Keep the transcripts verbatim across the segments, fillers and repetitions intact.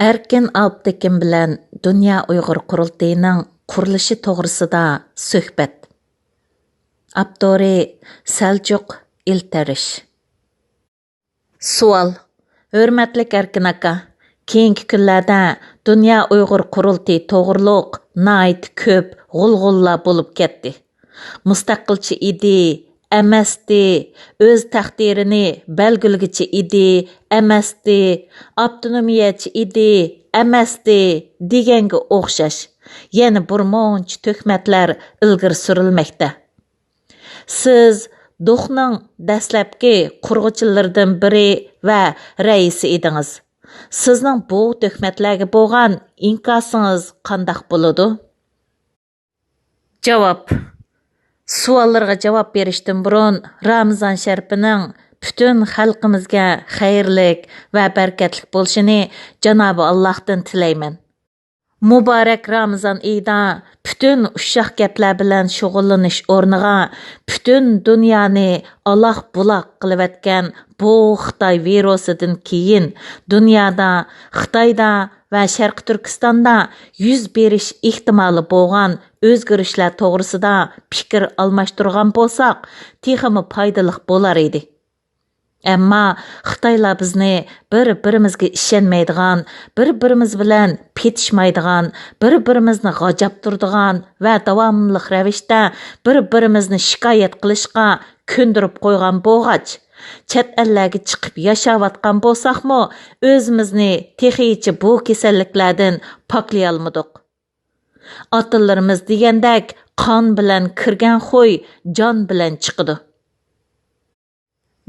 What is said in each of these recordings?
ئەركىن ئالپتېكىن بىلەن دۇنيا ئۇيغۇر قۇرۇلتىيىنىڭ قۇرۇلۇشى توغرىسىدا سۆھبەت. ئاپتورى سەلجۇق ئىلتەرىش. سوئال. ھۆرمەتلىك ئەركىن ئاكا، كېيىنكى كۈنلەردە دۇنيا ئۇيغۇر قۇرۇلتىيى توغرۇلۇق ناھايىتى كۆپ غۇلغۇلىلار بولۇپ كەتتى. مۇستەقىلچى ئىدى، ئەمەستى، ئۆز تەقدىرىنى بەلگىلىگۈچى ئىدى، ئەمەستى، ئاپتونومىيەچى ئىدى، ئەمەستى دېگەنگە ئوخشاش يەنە بىر مۇنچە تۆھمەتلەر ئىلگىرى سۈرۈلمەكتە. سىز دوقنىڭ دەسلەپكى قۇرغۇچىلىرىدىن بىرى ۋە رەئىسى ئىدىڭىز. سىزنىڭ بۇ تۆھمەتلەرگە بولغان ئىنكاسىڭىز قانداق بولىدۇ؟ جاۋاب. سوئاللىرىغا جاۋاب بېرىشتىن بۇرۇن، رامىزان شەرىپىنىڭ پۈتۈن خەلقىمىزگە خەيرلىك ۋە بەرىكەتلىك بولۇشىنى جانابى ئاللاھتىن تىلەيمەن. مۇبارەك رامىزان ئېيىدا پۈتۈن ئۇششاق گەپلەر بىلەن شۇغۇللىنىش ئورنىغا، پۈتۈن دۇنيانى ئالاق-بۇلاق قىلىۋەتكەن بۇ خىتاي ۋىرۇسىدىن كېيىن، دۇنيادا، خىتايدا ۋە شەرقىي تۈركىستاندا يۈز بېرىش ئېھتىمالى بولغان ئۆزگىرىشلەر توغرىسىدا پىكىر ئالماشتۇرغان بولساق، تېخىمۇ پايدىلىق بولار ئىدى. ئەمما خىتايلار بىزنى بىر-بىرىمىزگە ئىشەنمەيدىغان، بىر-بىرىمىز بىلەن پېتىشمايدىغان، بىر-بىرىمىزنى غاجاپ تۇرىدىغان ۋە داۋاملىق رەۋىشتە بىر-بىرىمىزنى شىكايەت قىلىشقا كۆندۈرۈپ قويغان بولغاچ، چەت ئەللەرگە چىقىپ ياشاۋاتقان بولساقمۇ، ئۆزىمىزنى تېخىچە بۇ كېسەللىكلەردىن پاكلىيالمىدۇق. ئاتىلىرىمىز دېگەندەك، قان بىلەن كىرگەن خۇي جان بىلەن چىقىدۇ.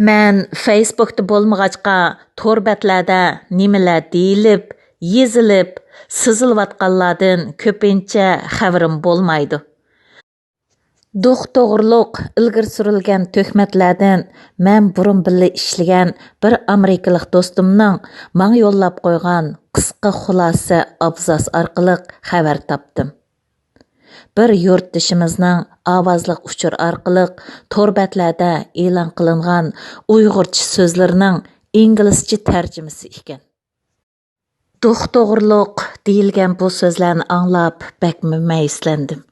مەن فەيسبۇكتا بولمىغاچقا، تور بەتلەردە نېمىلەر دېيىلىپ، يېزىلىپ، سىزىلىۋاتقانلاردىن كۆپىنچە خەۋىرىم بولمايدۇ. دوق توغرۇلۇق ئىلگىرى سۈرۈلگەن تۆھمەتلەردىن مەن بۇرۇن بىللە ئىشلىگەن بىر ئامېرىكىلىق دوستۇمنىڭ ماڭا يوللاپ قويغان قىسقا خۇلاسە ئابزاس ئارقىلىق خەۋەر تاپتىم. بىر يۇرتدىشىمىزنىڭ ئاۋازلىق ئۇچۇر ئارقىلىق تور بەتلەردە ئېلان قىلىنغان ئۇيغۇرچە سۆزلىرىنىڭ ئىنگلىزچە تەرجىمىسى ئىكەن. دوق توغرۇلۇق دېيىلگەن بۇ سۆزلەرنى ئاڭلاپ بەكمۇ مەيۈسلەندىم.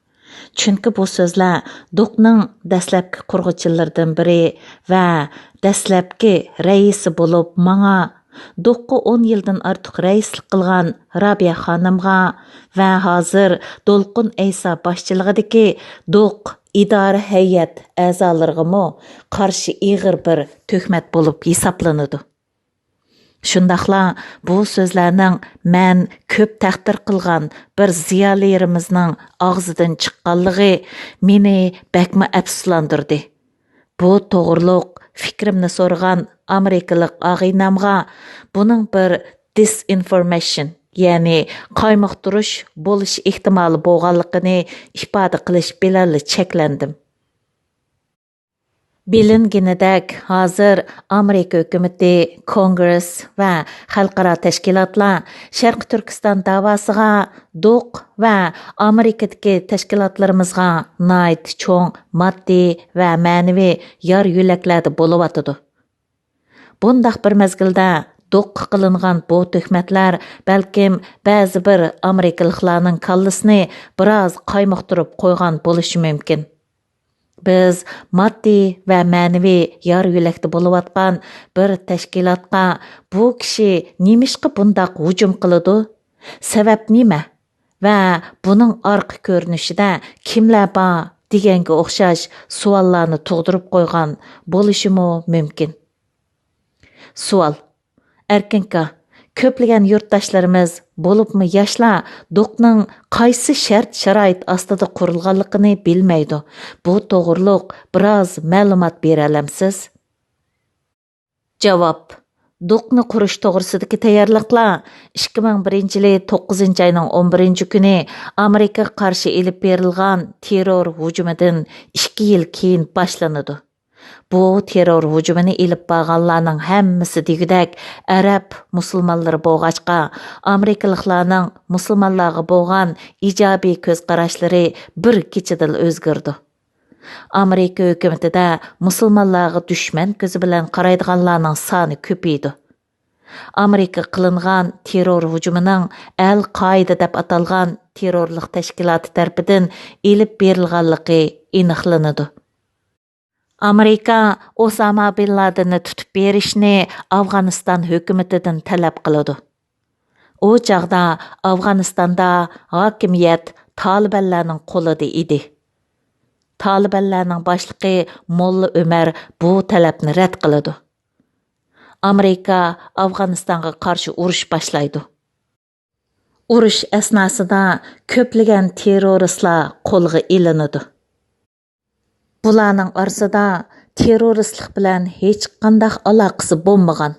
چۈنكى بۇ سۆزلەر دوقنىڭ دەسلەپكى قۇرغۇچىلىرىدىن بىرى ۋە دەسلەپكى رەئىسى بولۇپ ماڭا، دوققا ئون يىلدىن ئارتۇق رەئىسلىك قىلغان رابىيە خانىمغا ۋە ھازىر دولقۇن ئەيسا باشچىلىقىدىكى دوق ئىدارە ھەيئەت ئەزالىرىغىمۇ قارشى ئېغىر بىر تۆھمەت بولۇپ ھېسابلىنىدۇ. شۇنداقلا بۇ سۆزلەرنىڭ مەن كۆپ تەقدىر قىلغان بىر زىيالىيلىرىمىزنىڭ ئاغزىدىن چىققانلىقى مېنى بەكمۇ ئەپسۇسلاندۇردى. بۇ توغرۇلۇق پىكرىمنى سورىغان ئامېرىكىلىق ئاغىنەمغا بۇنىڭ بىر دىسئىنفورمېيشن، يەنى قايمۇقتۇرۇش بولۇش ئېھتىمالى بولغانلىقىنى ئىپادە قىلىش بىلەنلا چەكلەندىم. بىلىنگىنىدەك، ھازىر ئامېرىكا ھۆكۈمىتى، كونگرېس ۋە خەلقئارا تەشكىلاتلار شەرقىي تۈركىستان داۋاسىغا دوق ۋە ئامېرىكىدىكى تەشكىلاتلىرىمىزغا ناھايىتى چوڭ ماددىي ۋە مەنىۋى يار يۆلەكلەردە بولۇۋاتىدۇ. بۇنداق بىر مەزگىلدە دوققا قىلىنغان بۇ تۆھمەتلەر بەلكىم بەزى بىر ئامېرىكىلىقلارنىڭ كاللىسىنى بىراز قايمۇقتۇرۇپ قويغان بولۇشى مۇمكىن. بىز ماددىي ۋە مەنىۋى يار يۆلەكتە بولۇۋاتقان بىر تەشكىلاتقا بۇ كىشى نېمىشقا بۇنداق ھۇجۇم قىلىدۇ؟ سەۋەب نېمە؟ ۋە بۇنىڭ ئارقا كۆرۈنۈشىدە كىملەر بار؟ دېگەنگە ئوخشاش سوئاللارنى تۇغدۇرۇپ قويغان بولۇشىمۇ مۇمكىن. سوئال. ئەركىنكا، كۆپلىگەن يۇرتداشلىرىمىز، بولۇپمۇ ياشلار دوقنىڭ قايسى شەرت-شارائىت ئاستىدا قۇرۇلغانلىقىنى بىلمەيدۇ. بۇ توغرۇلۇق بىراز مەلۇمات بېرەلەمسىز؟ جاۋاب. دوقنى قۇرۇش توغرىسىدىكى تەييارلىقلار ئىككى مىڭ بىرىنچى يىلى توققۇزىنچى ئاينىڭ ئون بىرىنچى كۈنى ئامېرىكىغا قارشى ئېلىپ بېرىلغان تېررور ھۇجۇمىدىن ئىككى يىل كېيىن باشلىنىدۇ. بۇ تېررور ھۇجۇمىنى ئېلىپ بارغانلارنىڭ ھەممىسى دېگۈدەك ئەرەب مۇسۇلمانلىرى بولغاچقا، ئامېرىكىلىقلارنىڭ مۇسۇلمانلارغا بولغان ئىجابىي كۆز قاراشلىرى بىر كېچىدىلا ئۆزگىرىدۇ. ئامېرىكا ھۆكۈمىتىدە مۇسۇلمانلارغا دۈشمەن كۆزى بىلەن قارايدىغانلارنىڭ سانى كۆپىيىدۇ. ئامېرىكا قىلىنغان تېررور ھۇجۇمىنىڭ ئەل قائىدە دەپ ئاتالغان تېررورلۇق تەشكىلاتى تەرىپىدىن ئېلىپ بېرىلغانلىقى ئېنىقلىنىدۇ. ئامېرىكا ئوساما بىن لادىننى تۇتۇپ بېرىشنى ئافغانىستان ھۆكۈمىتىدىن تەلەپ قىلىدۇ. ئۇ چاغدا ئافغانىستاندا ھاكىمىيەت تالىبانلارنىڭ قولىدا ئىدى. تالىبانلارنىڭ باشلىقى موللا ئۆمەر بۇ تەلەپنى رەت قىلىدۇ. ئامېرىكا ئافغانىستانغا قارشى ئۇرۇش باشلايدۇ. ئۇرۇش ئەسناسىدا كۆپلىگەن تېررورىستلار قولغا ئېلىنىدۇ. بۇلارنىڭ ئارىسىدا تېررورىستلىق بىلەن ھېچقانداق ئالاقىسى بولمىغان،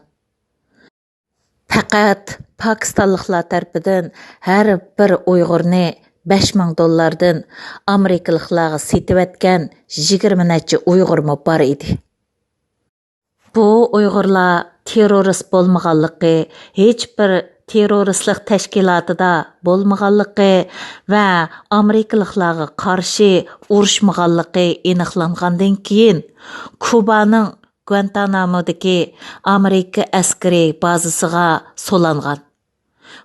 پەقەت پاكىستانلىقلار تەرىپىدىن ھەر بىر ئۇيغۇرنى بەش مىڭ دوللاردىن ئامېرىكىلىقلارغا سېتىۋەتكەن يىگىرمە نەچچە ئۇيغۇرمۇ بار ئىدى. بۇ ئۇيغۇرلار تېررورىست بولمىغانلىقى، ھېچبىر تېررورىستلىق تەشكىلاتىدا بولمىغانلىقى ۋە ئامېرىكىلىقلارغا قارشى ئۇرۇشمىغانلىقى ئېنىقلانغاندىن كېيىن، كۇبانىڭ گۇانتانامودىكى ئامېرىكا ئەسكىرىي بازىسىغا سولانغان.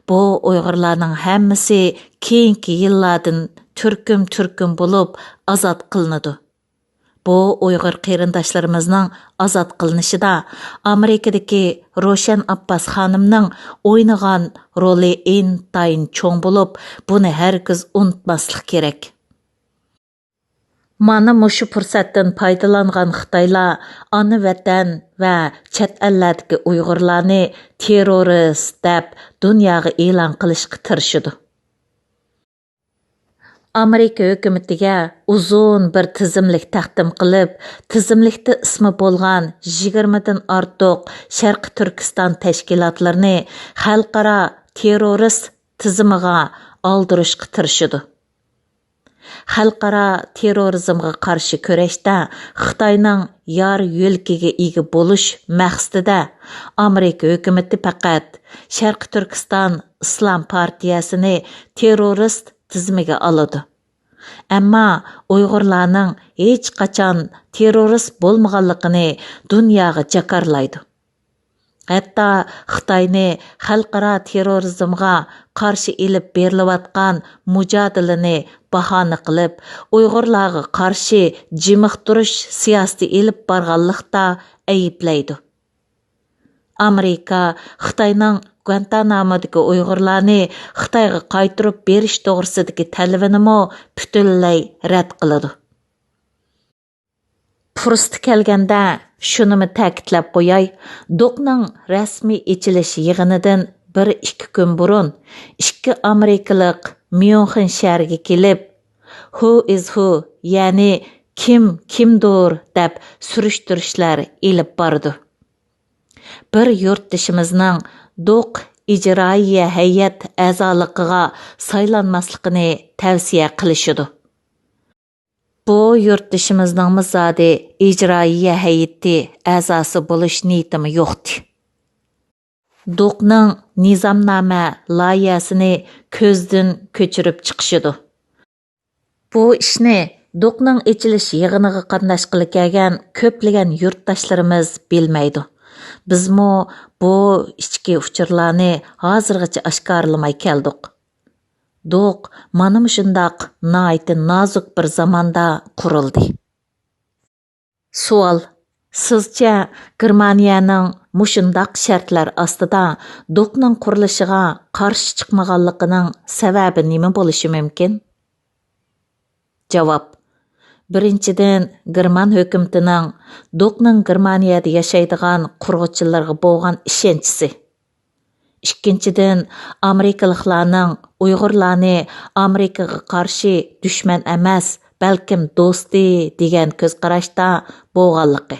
بۇ ئۇيغۇرلارنىڭ ھەممىسى كېيىنكى يىللاردىن تۈركۈم-تۈركۈم بولۇپ ئازاد قىلىنىدۇ. بۇ ئۇيغۇر قېرىنداشلىرىمىزنىڭ ئازاد قىلىنىشىدا ئامېرىكىدىكى روشەن ئابباس خانىمنىڭ ئوينىغان رولى ئىنتايىن چوڭ بولۇپ، بۇنى ھەرگىز ئۇنتۇماسلىق كېرەك. مانا مۇشۇ پۇرسەتتىن پايدىلانغان خىتايلار ئانا ۋەتەن ۋە چەت ئەللەردىكى ئۇيغۇرلارنى تېررورىست دەپ دۇنياغا ئېلان قىلىشقا تىرىشىدۇ. ئامېرىكا ھۆكۈمىتىگە ئۇزۇن بىر تىزىملىك تەقدىم قىلىپ، تىزىملىكتە ئىسمى بولغان يىگىرمىدىن ئارتۇق شەرقىي تۈركىستان تەشكىلاتلىرىنى خەلقئارا تېررورىست تىزىمىغا ئالدۇرۇشقا تىرىشىدۇ. خەلقئارا تېررورىزمغا قارشى كۈرەشتە خىتاينىڭ يار يۆلىكىگە ئىگە بولۇش مەقسىتىدە، ئامېرىكا ھۆكۈمىتى پەقەت شەرقىي تۈركىستان ئىسلام پارتىيەسىنى تېررورىست تىزىمىگە ئالىدۇ. ئەمما ئۇيغۇرلارنىڭ ھېچقاچان تېررورىست بولمىغانلىقىنى دۇنياغا جاكارلايدۇ. ھەتتا خىتاينى خەلقئارا تېررورىزمغا قارشى ئېلىپ بېرىلىۋاتقان مۇجادىلىنى باھانە قىلىپ، ئۇيغۇرلارغا قارشى جىمىقتۇرۇش سىياسىتى ئېلىپ بارغانلىقتا ئەيىبلەيدۇ. ئامېرىكا خىتاينىڭ گۇانتانامودىكى ئۇيغۇرلارنى خىتايغا قايتۇرۇپ بېرىش توغرىسىدىكى تەلىپىنىمۇ پۈتۈنلەي رەت قىلىدۇ. پۇرسىتى كەلگەندە شۇنىمۇ تەكىتلەپ قوياي، دوقنىڭ رەسمىي ئېچىلىش يىغىنىدىن بىر ئىككى كۈن بۇرۇن ئىككى ئامېرىكىلىق ميۇنخېن شەھىرىگە كېلىپ، «Who is who؟» يەنى «كىم كىمدۇر؟» دەپ سۈرۈشتۈرۈشلەر ئېلىپ بارىدۇ. بىر يۇرتدىشىمىزنىڭ دوق ئىجرائىيە ھەيئەت ئەزالىقىغا سايلانماسلىقىنى تەۋسىيە قىلىشىدۇ. بۇ يۇرتدىشىمىزنىڭمۇ زادى ئىجرائىيە ھەيئىتى ئەزاسى بولۇش نىيىتىمۇ يوقتى. دوقنىڭ نىزامنامە لايىھەسىنى كۆزدىن كۆچۈرۈپ چىقىشىدۇ. بۇ ئىشنى دوقنىڭ ئېچىلىش يىغىنىغا قاتناشقىلى كەلگەن كۆپلىگەن يۇرتداشلىرىمىز بىلمەيدۇ. بىزمۇ بۇ ئىچكى ئۇچۇرلارنى ھازىرغىچە ئاشكارىلىماي كەلدۇق. دوق مانا مۇشۇنداق ناھايىتى نازۇك بىر زاماندا قۇرۇلدى. سوئال: سىزچە گېرمانىيەنىڭ مۇشۇنداق شەرتلەر ئاستىدا دوقنىڭ قۇرۇلۇشىغا قارشى چىقمىغانلىقىنىڭ سەۋەبى نېمە بولۇشى مۇمكىن؟ جاۋاب: بىرىنچىدىن، گېرمان ھۆكۈمىتىنىڭ دوقنىڭ گېرمانىيەدە ياشايدىغان قۇرغۇچىلىرىغا بولغان ئىشەنچىسى. ئىككىنچىدىن، ئامېرىكىلىقلارنىڭ ئۇيغۇرلارنى ئامېرىكىغا قارشى دۈشمەن ئەمەس، بەلكىم دوستى دېگەن كۆز قاراشتا بولغانلىقى.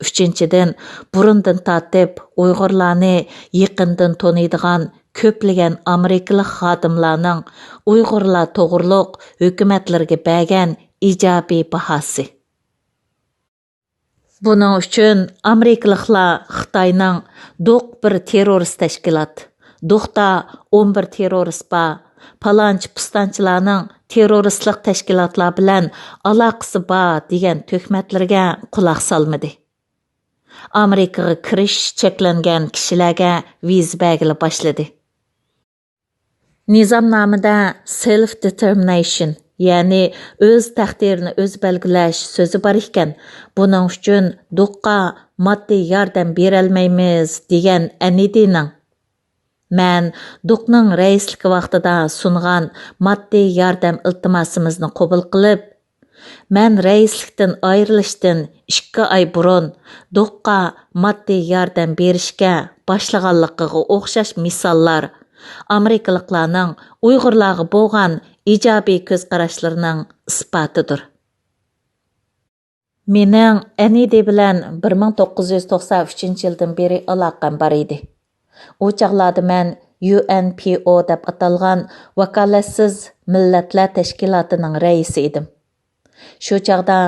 ئۈچىنچىدىن، بۇرۇندىن تارتىپ ئۇيغۇرلارنى يېقىندىن تونۇيدىغان كۆپلىگەن ئامېرىكىلىق خادىملارنىڭ ئۇيغۇرلار توغرۇلۇق ھۆكۈمەتلىرىگە بەرگەن ئىجابىي باھاسى. بۇنىڭ ئۈچۈن ئامېرىكىلىقلار خىتاينىڭ دوق بىر تېررورىست تەشكىلات، دوقتا ئون بىر تېررورىست بار، پالانچى پۇستانچىلارنىڭ تېررورىستلىق تەشكىلاتلار بىلەن ئالاقىسى بار دېگەن تۆھمەتلىرىگە قۇلاق سالمىدى. ئامېرىكىغا كىرىش چەكلەنگەن كىشىلەرگە ۋىزا بەرگىلى باشلىدى. نىزامنامىدە سېلف دېتېرمىنەيشن، يەنى ئۆز تەقدىرىنى ئۆزى بەلگىلەش سۆزى بار ئىكەن، بۇنىڭ ئۈچۈن دوققا ماددىي ياردەم بېرەلمەيمىز، دېگەن ئەنىدىنىڭ. مەن دوقنىڭ رەئىسلىكى ۋاقتىدا سۇنغان ماددىي ياردەم ئىلتىماسىمىزنى قوبۇل قىلىپ، مەن رەئىسلىكتىن ئايرىلىشتىن ئىككى ئاي بۇرۇن دوققا ماددىي ياردەم بېرىشكە باشلىغانلىقىغا ئوخشاش مىساللار ئامېرىكىلىقلارنىڭ ئۇيغۇرلارغا بولغان ئىجابىي كۆز قاراشلىرىنىڭ ئىسپاتىدۇر. مېنىڭ ئەنىدى بىلەن بىر مىڭ توققۇز يۈز توقسان ئۈچىنچى يىلدىن بېرى ئالاقەم بار ئىدى. ئۇ چاغلاردا مەن يۇ ئېن پى ئو دەپ ئاتالغان ۋاكالەتسىز مىللەتلەر تەشكىلاتىنىڭ رەئىسى ئىدىم. شۇ چاغدا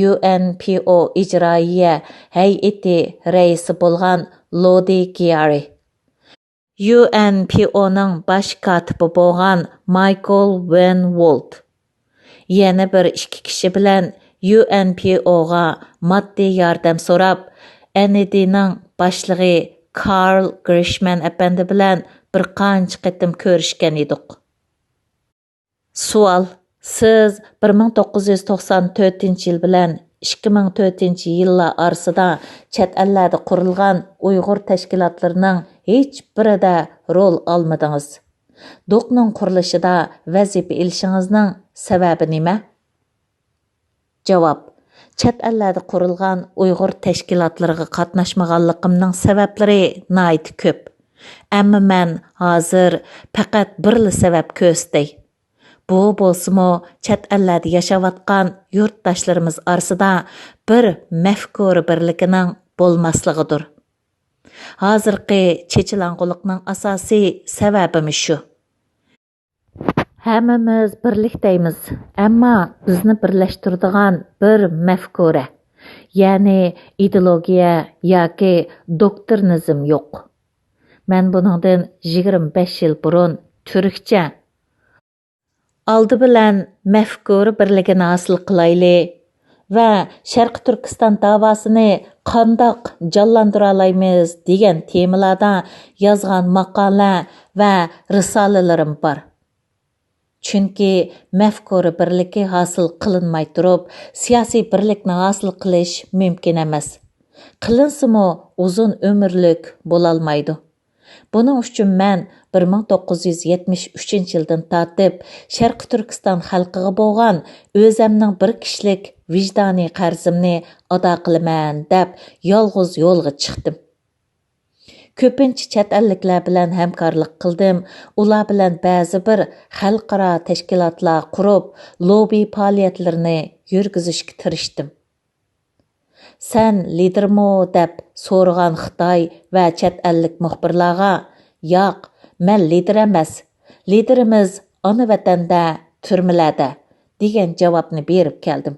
يۇ ئېن پى ئو ئىجرائىيە ھەيئىتى رەئىسى بولغان لودى گىيارى، يۇ ئېن پى ئونىڭ باش كاتىپى بولغان مايكل ۋېن ۋولت، يەنە بىر ئىككى كىشى بىلەن يۇ ئېن پى ئوغا ماددىي ياردەم سوراپ، ئەنىدىنىڭ باشلىقى كارل گرىشمەن ئەپەندى بىلەن بىر قانچە قېتىم كۆرۈشكەن ئىدۇق. سوئال، سىز بىر مىڭ توققۇز يۈز توقسان تۆتىنچى يىل بىلەن ئىككى مىڭ تۆتىنچى يىللار ئارىسىدا چەت ئەللەردە قۇرۇلغان ئۇيغۇر تەشكىلاتلىرىنىڭ ھېچبىرىدە رول ئالمىدىڭىز. دوقنىڭ قۇرۇلۇشىدا ۋەزىپە ئېلىشىڭىزنىڭ سەۋەبى نېمە؟ جاۋاب، چەت ئەللەردە قۇرۇلغان ئۇيغۇر تەشكىلاتلىرىغا قاتناشمىغانلىقىمنىڭ سەۋەبلىرى ناھايىتى كۆپ. ئەمما مەن ھازىر پەقەت بىرلا سەۋەب كۆرسىتەي. بۇ بولسىمۇ چەت ئەللەردە ياشاۋاتقان يۇرتداشلىرىمىز ئارىسىدا بىر مەفكۇرە بىرلىكىنىڭ بولماسلىقىدۇر. ھازىرقى چېچىلاڭغۇلۇقنىڭ ئاساسىي سەۋەبىمۇ شۇ. ھەممىمىز بىرلىكتەيمىز، ئەمما بىزنى بىرلەشتۈرىدىغان بىر مەفكۇرە، يەنى ئىدېئولوگىيە ياكى دوكترىنىزم يوق. مەن بۇنىڭدىن يىگىرمە بەش يىل بۇرۇن تۈركچە، ئالدى بىلەن مەفكۇرە بىرلىكىنى ھاسىل قىلايلى ۋە شەرقىي تۈركىستان داۋاسىنى قانداق جانلاندۇرالايمىز دېگەن تېمىلاردا يازغان ماقالە ۋە رىسالىلىرىم بار. چۈنكى مەفكۇرە بىرلىكى ھاسىل قىلىنماي تۇرۇپ، سىياسىي بىرلىكنى ھاسىل قىلىش مۇمكىن ئەمەس. قىلىنسىمۇ ئۇزۇن ئۆمۈرلۈك بولالمايدۇ. بۇنىڭ ئۈچۈن مەن بىر مىڭ توققۇز يۈز يەتمىش ئۈچىنچى يىلدىن تارتىپ شەرقىي تۈركىستان خەلقىگە بولغان ئۆزەمنىڭ بىر كىشىلىك ۋىجدانىي قەرزىمنى ئادا قىلىمەن دەپ يالغۇز يولغا چىقتىم. كۆپىنچە چەت ئەللىكلەر بىلەن ھەمكارلىق قىلدىم، ئۇلار بىلەن بەزى بىر خەلقئارا تەشكىلاتلار قۇرۇپ، لوببى پائالىيەتلىرىنى يۈرگۈزۈشكە تىرىشتىم. سەن لىدېرمۇ دەپ سورىغان خىتاي ۋە چەت ئەللىك مۇخبىرلارغا، ياق، مەن لىدېر ئەمەس، لىدېرىمىز ئانا ۋەتەندە، تۈرمىلەردە، دېگەن جاۋابنى بېرىپ كەلدىم.